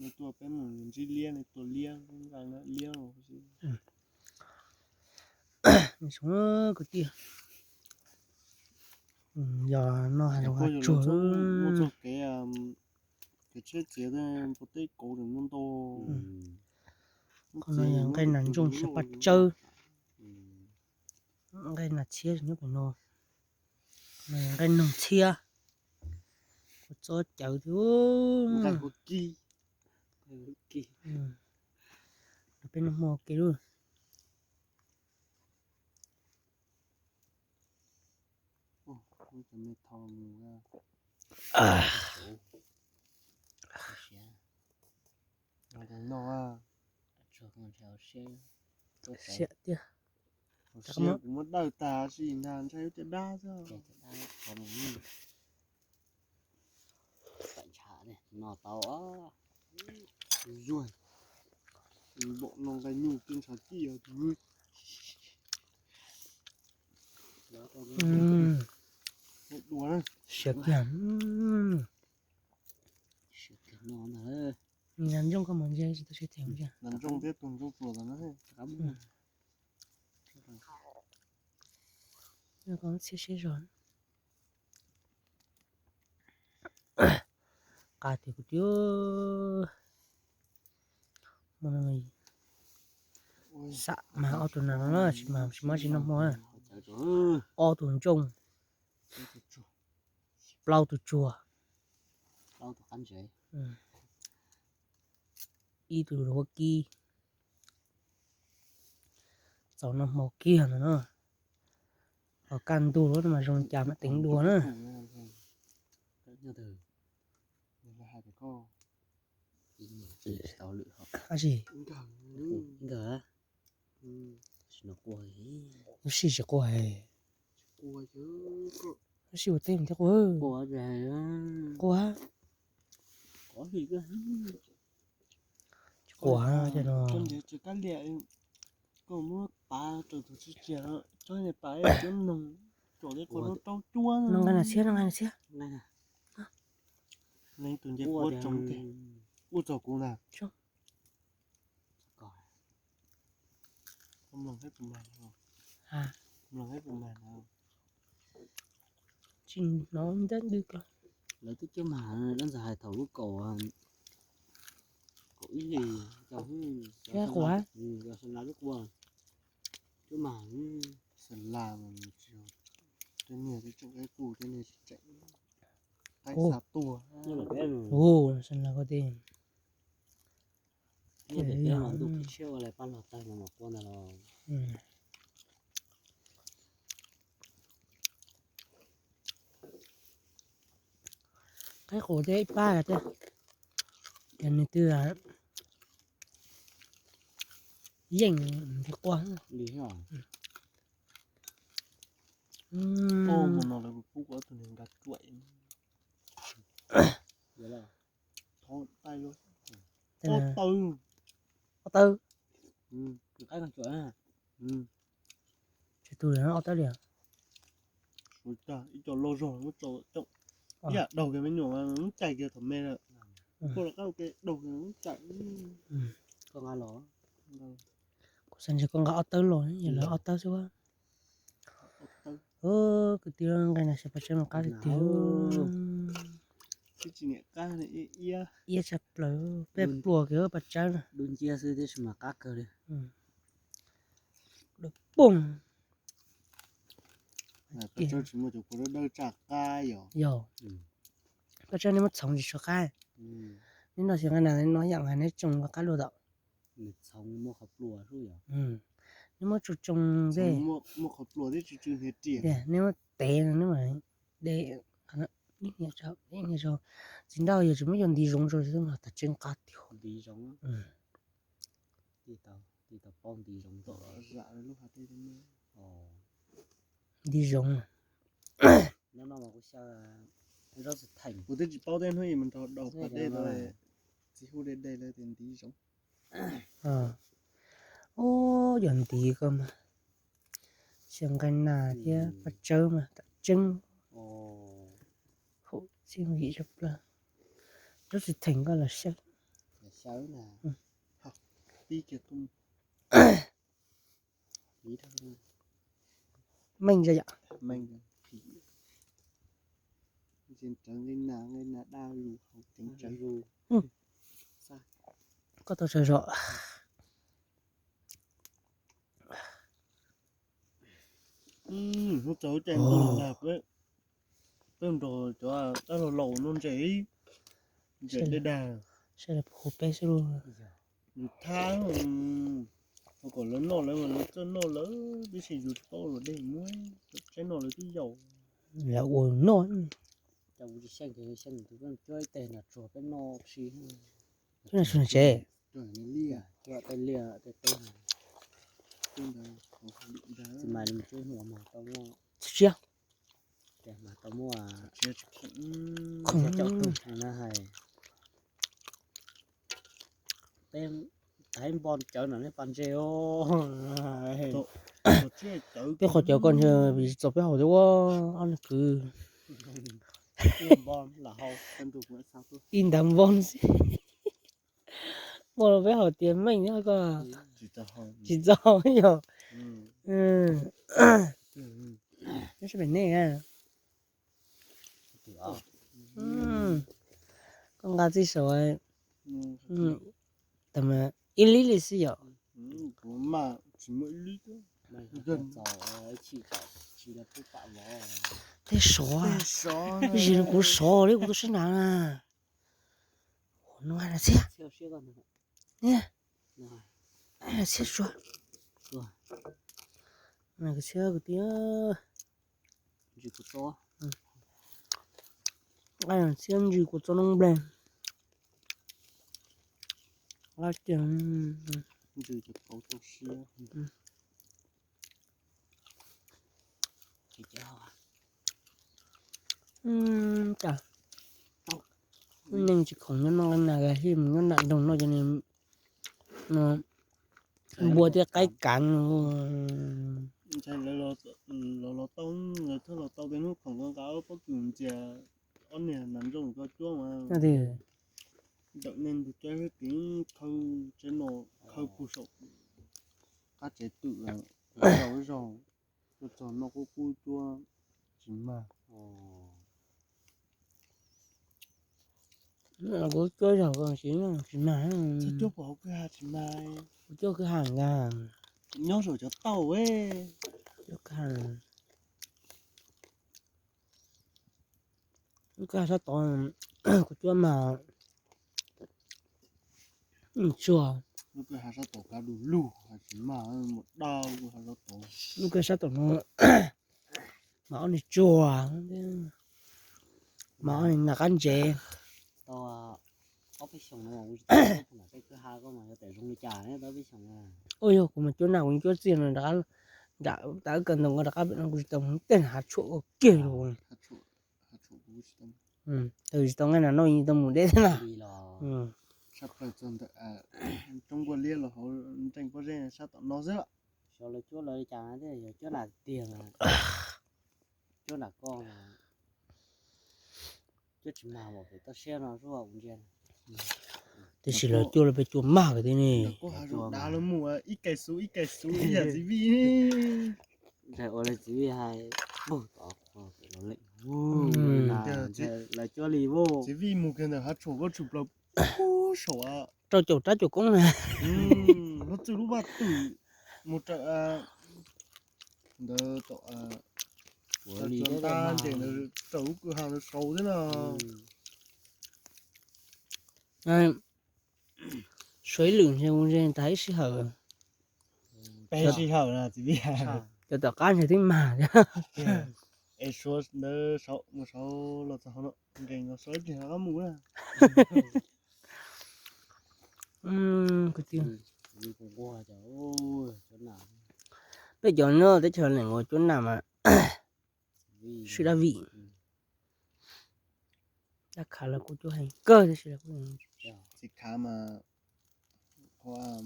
Tuaj peb mus ntsib liab, tua liab, liab. Kwv tij, yog no hav zoov hav tsuag. Kev tsheb txiav puag teb kauv muaj ntau. Qhov no yog nqaij nas ntsooj siab paj tsawb. Nqaij nas txhiab nyob pem no. Nqaij noog txhiab. Kuv txob cawv thiab. Peb noj hmo ua ke lauj. Siab tiag. Kuv muab dawj tag sis ntag ntshai ua caj dab xwb. No tau. Zuag, npaum no nqaij nyuj twb ntshav cij os. Siab tiag. Nas ntsooj koj mus ntsia tsis tau siab tiag. Nas ntsooj thiab tus ntsooj pluas ntawd na. Koj txhiab siab zog. Qab tiag kuv tiag. Xam mas ob tug nas no na, tsis mas tsis muab tsis noj hmo na. Ob tug ntsooj, plaub tug tsuag, ib tug huab kib. Txaus noj hmo kiag no na. Ho kaj ntug lawm mas zoo cas mam teev dua na. Ab tsi, lub sij tsis quaj. Lub sij ua teb mas thiaj quaj. Quaj. Tsis quaj ces no. Koj muab pav rau tus tsis tsiag, tsob niag pav cuab noog, tsom tej qhua rau rau cuab. Noj nqaij nas txhiab, noj nqaij nas txhiab. Leej tus nce puab tsoom tiag, ua txog kuv ntag. Tsis hnov ntab ntws ko. Lawv twb cuab mag, lawv ntxawm hais thaum lub kaum, kaum ib hlis, cov, cov Sas Las lub qua, cuab mag. Sas Las mas tsis yog tej niag tseem qaib qus, tej niag tsis tseem qaib xa tuaj. Hu, Sas Las ko tej. Nyob pem peb mas ntuj qhib tshiab ua li pab log tawg no mas qua ntag los. Qaib qus thiab ib pab thiab, ces nws twb yeej nti qua. Mus no lawv kuj pub kuv ob tug niag nka cuam. Ob tawb. Ob tawb. Tsis tu ob tawb li. Ib co loj zog, ib yam daug kiag me nyuam, muab cais kiag thaum me lawm. Koj los qab ua ke daug kiag muab cais. Koj nqa los. Kuv xav ntshe koj nqa ob tawb los, yog lawv ob tawb xwb. Kwv tij, nqaij nas txhiab paj tsawb mas qab tiag tiag. Iab tshaj plaws, peb pluas kiag paj tsawb na. Dub nciab xwb thiab tsis mas qab kawg li. Dub poog. Paj tsawb tsis muaj cov kua dawb dawb tsa qab yom. Yog. Paj tsawb nej muab txhoov tsis tshua qab. Nej noj xyaw nqaij nas no yam nqaij neb tsoo qab luaj tau. Nws txhoov muaj qhov plua xwb yom. Neb muab tsoo tsoo tej, muaj qhov plua thiab tsw tsw hniav riam. Neb muab tev no neb mam de ib hniav rau, ib hniav rau. Txiv nrauj yog tsis muab cov ntiv zoov rau xwb mas tas tseeb qab tiag. Ntiv zoov. Ntiv zoov. Kuv twb tsis paub tej hnub mus nrog daus pas dej, txiv hu de de lawv tias ntiv zoov. Ub, yog ntiv ko mas xyaw nqaij nas thiab paj tsawb mas tas tseeb. Hum txij yim tshaj plaws. Lub tsis theem koj los saib. cawv na. Pib kiag tuaj. Pib dhau. Meej za yom. Meej, pib. Ntshe rawv nqi nas, nqi nas daj lus hauv teev tsawv. Koj tau sawv zom. Hnub txog caij ntuj nag peb, peb nrog cov dab laug laus no ntses, ntses dej dag. Saib lawv puag peb xwb lauj. Yus thab, ho kom lawv noj lawv mas lawv txawj noj lawv, tab sis yus tsis paub luag dej muab, tsaib noj lawv twb yaum. Lawv ua noj. Cas kuv tsis xyeej, xyeej tus peb cuab ib teg nas tsuag peb noj si. Cuab nas tsuag tsev. Cuab tej liaj tej teb. Tsis mas li mus cuab ib hmos mas tau muaj. Tsis siab. Ces mas tau muaj khoom na hais. Peb tav ib npo cawv no nej pas ntse os. Peb qhov cawv koj ntshe vim txog peb haus thiab ua ob niag kwv. Ib ntawd npo xwb. Npo los peb haus tias meej thiab koj. Tsis txog yog. Neb sab pem nej. Koj nqa txij saud. Ib lib li xwb yom. Tej sov, ib zis kuv sov li kuv tus sab nrad na. Ua no na txhiab. Txhiab sua. Txhiab kwv tij. Txhiab ntsis kua txob noob nplej. Qab tiag. Cas neeg tsis khoom nyob noj nag hij mus nyob nram nroog no ces nws npua thiab qaib kav. Ntshai lawv los tau, lawv thiaj los tau tej hnub khoom nqa pob kws ntxias ob niag nas ntsooj koj cuab mas. Ntawm nej ntug cawv twb khaws tsev no, khaws puag saum qab tsev twm lawm, zaug zaug, tuaj txog noj qub qub cuab tsis mag. Kuv cuab zaug tsis, tsis mag. Txhob cuab puag hauv kwj ha tsis mag. Kuv cuab kwj ha nka. Nyob saum cov tauj. Cuab kwj ha. Lub kwj ha sab tod kuv cuab mag, tsuag. Lub kwj ha sab tod kav du lug, tsis mag, mus dab lub kwj ha sab tod. Lub kwj ha sab tod no mas ob niag tsuag, mas ob niag nas qab ntsev. Tau ob peb xyoos no kuv tsis tau, tej kwj ha koj mas yuav tawm zoo li cas ne, tau ob peb xyoos. Ua yog kuv mas cuab nag kuv cuab txiaj no, nram tas wb kawm ntawv nkaus rov qab pem no kuv tsis tau mus tej hav tshuam ua kiag los. Tsis tau nqaij nas noj yeej tau mus deb thiab na. Sab plaws txog ntawm roob nkuaj liab los hauv nreej pob zeb sab tom no xwb. Xyov lawv cuab lawv li cas, yog cuab nas tiag, cuab nas koj, cuab tsis mag pem toj siab no xwb kuv ntsia. Tiam sis lawv cuab lawv peb cuab mag kawg thiab ne. Dav lawv mus ib kais xub ib kais xub ib yam txiv vij. Ntshai ua li txiv vij hais, pug tod pem los leem. Lawv cuab li, txiv vij mus kiag ntawm hav tshuam koj tshwm plaws pug saum rau caum rab caum koob na. Lub txwj lub vaj twm mus raws ntawd tom, ua li nta ntawd raws lub kwj ha ntawd saud thiab no. Suav ib lwm ntshe mus ntshe tas ib sij hawm. Peb sij hawm no txiv vij. Cov tom qab ntshe twb mag thiab. Es suav ntawd mus saud los txog hauv no, nkees los saud ib pliag rov qab mus na. Kwv tij, peb cov nyob teb chaws Leej Vos cuab nag mas swb dab vim. Dab khav los kuj cuab heev kawg tab sis txiv khav mas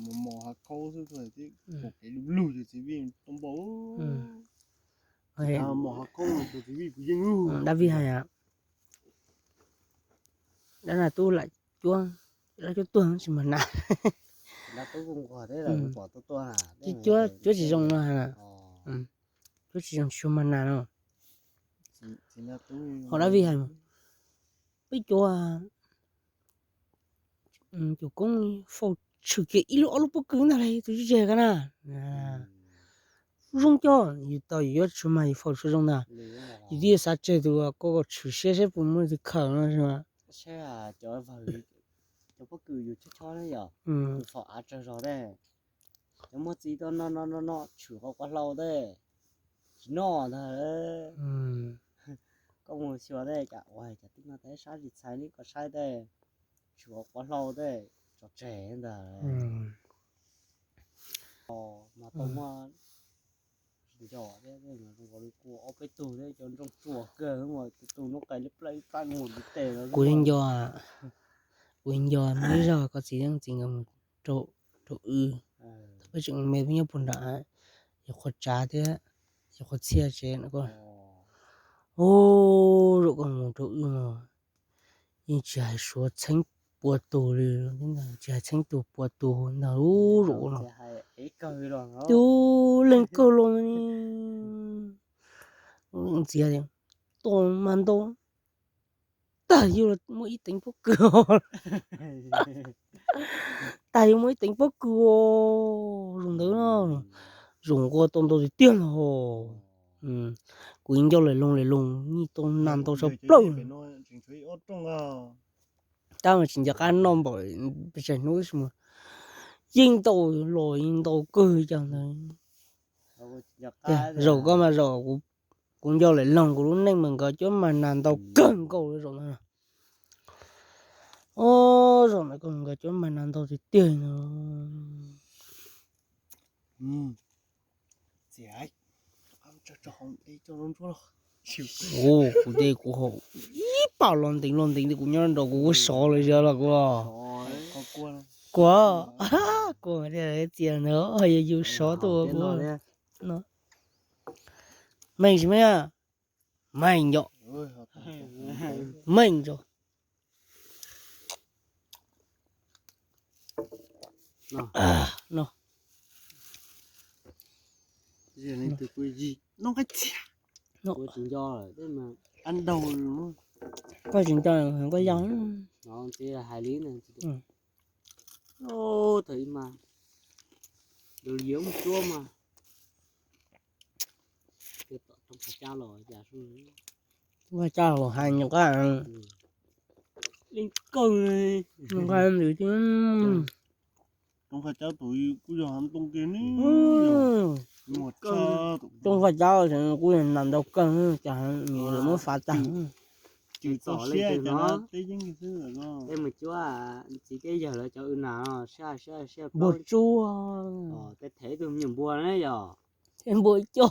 mos mos hav khaub xwb, tib pom kev lug lug ces txiv vij tau npaum. Txiv khav mos hav khaub no ces txiv vij kuv yeej lug. Dab vij hais, dab nag tub lam cuab. Lawv cuab tuag tsis mag nas. Cuab tsis zoo no. Cuab tsis zoo tsis mag nas no. Ho dab vim hais peb cov, cov koob faus tshwm kiag ib lub ob lub pob kws ntag li tus tseg ka na. Zoo coj yus tau yus yuav tshwm mas yus faus tshwm zoo ntag. Yus twb xav tseg tus ko kom tshwm siab saib puas muaj tus khaws no. Saib cov, cov pob kws yus chob chob ne yom, yus faus av tsawg zog tej, cov muaj txiv tuaj noj noj noj noj tshwm qhov quav hlau tej, tsis noj ntag. Koj mus xyuas tej cas ua cas tib no tej sab tsis txhais li koj saib tej, tshwm qhov quav hlau tej, tso tseg ntag. Mas tau muaj nco thiab, zoo nkaus li kuv ob peb tug thiab cov nrooj tsuag kawg, tus tus nub qais li plab ib plab mus tes los. Kuv yeej nco, kuv yeej nco muaj ib zaug koj txiv leej txiv nkawd mus rau, rau wb, thaum peb tseem me peb nyob puag nram, yog qhov tsav thiab, yog qhov txhia tsev no ko. Ub, zaum koj mus rau wb no yeej tsis hais suav txheeb puas tus li, tsis hais txheeb tus puas tus ntag ub zaum no. Tub leeg kawg los txiv tias, tos mas ntau, tag yuav muaj ib teev pob kws, tag yuav muaj ib teev pob kws os, zoo ntawd, zoo nqua tau ntau tiag tiag no. Kuv yeej nco lawm loos lawm loos yeej tau nas ntau tshaj plaws. Tab mas tsis nco qab noj npaum pes tsawg hnub tab sis mas yeej ntau los yeej ntau kawg cas ntawd. Zaum koj mas zaum kuv nco lawm loos kuv lub neej mas nkawd cuab mas nas ntau kawg nkaus li zaum ntawd. Ob zaum ntawd nkawd cuab mas nas ntau tiag tiag no. Kuv, kuv tej kuv haus ib pam los ntev los ntev kuv nyob nrog kuv kuj sov los yog los kuv, kuv, kuv txias ntawd yog yus sov tuaj kuv no. Meej tsis meej? Meej nco, meej nco. No, koj tsis nco koj yog hais li no. Thaum ib mas, yuav mus cuab mas, Roob Phaj Cab los cas, Roob Phaj Cab los hais nyuam qab, leej kawg, Roob Phaj Cab tus kuj yog hab ntoo kiag ne. Roob Phaj Cab kuj yog nas ntau kawg, cas nws lawv muab fav tag. Cws txaus siab cas no, tej yeeb xwb. Tej mus cuab txiv tej yawg lawv cov wb nas, npua tsuag, tej them ib tug me nyuam npua na yom. Them npua ib co,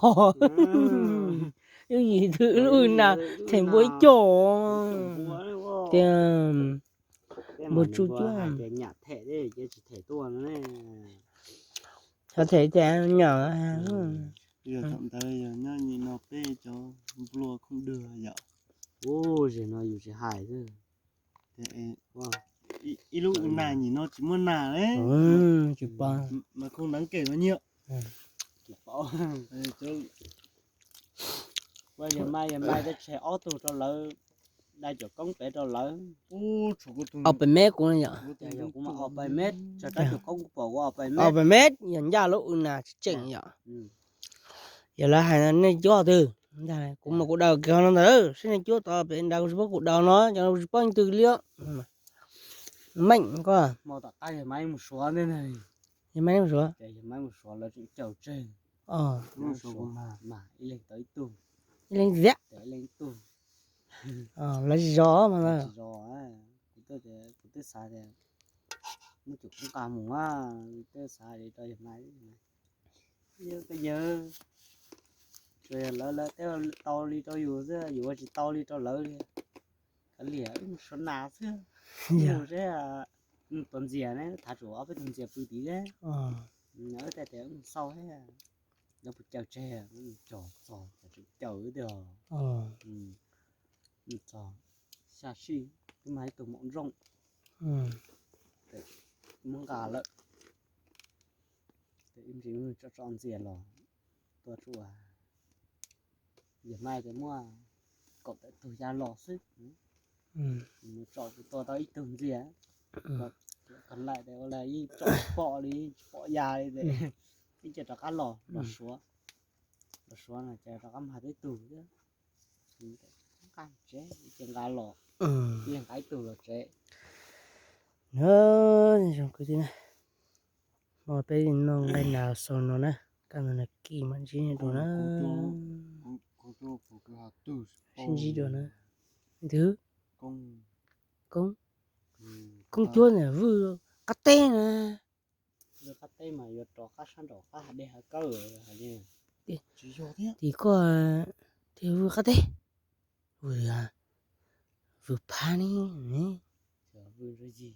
lub yim twg lub wb nas them npua ib co. Tias npua tsuag cuag, nyam them, tsis them tuaj no. Xyov them tias nyam. Yog thaum ntawd yog nyob nim no peb cov nplua khooj dwg yom. Ub, zem no yus tsis hais xwb. Ib lub nas nim no tsis muaj nas li. Tsis pom, mas khooj neev kem no nyiam. Tsis pom. Yog mas, yog mas tej tseg ob tug rau lawv, dai cov koob pem rau lawv. Ob peb mev kuv yom. Kuv mas ob peb mev, tseg rau cov koob kuv pom kuv ob peb mev. Ob peb mev yog ncaj lub wb nas tseem yom. Yog lawv hais nej cuab twg, kuv mas kuv daws kiag no ntag, saib nej cuab tod pem nrad kuv tsis paub kuv daws no, cov no kuv tsis paub leej twg li. Meej koj. Yog mas mus suav, ib leeg tau ib tug, ib leeg tiag. Lawv tsis zov mas, kuv twb xav tias muab cov koob nqa mus, twb xav li rau yog mas, yog koj yawg, tsuas yog lawv, lawv twb tau li rau yus xwb, yus ua tsis tau li rau lawv li. Kav liam wb mus suav nas xwb, mus seb, mus tua ntxias ne, thav tsum ob peb tug ntxias pw tid thiab. Wb thiaj tias wb mus xauj thiab, lawv puas caws tseg, cog txog cas tseem caws wb tiag. Mus txog xya sij twb mag ib tug maum nrooj. Muab nqa lawm, ces ib ntsis tso tso ntxias los tua tsua. Yog mas ces muaj kaum tawm tug ya los xwb. Mus tso kuv tua tau ib tug ntxias, koj laim tias ua li yeej tso tsis pom li, tsis pom ya li ces ib ce rov qab los, los suav, los suav no ces rov qab mag tib tug thiab. Nqa tsev, ib ce nqa los, ib ce nqa ib tug los tsev. Zoo kwv tij na, hmo peb noj nqaij nas xaus no na, kaj ntug nas kis mam ntsib dua na. Sib ntsib dua na. Twb koob, koob cuab ntawm Vwj qab teb na. Vwj qab teb mas yuav rov qab sab nraum qab hav dej hav kawg hais li. Tim koj tias Vwj qab teb, Vwj, Vwj phab ne, Vwj Ntsuab Yig.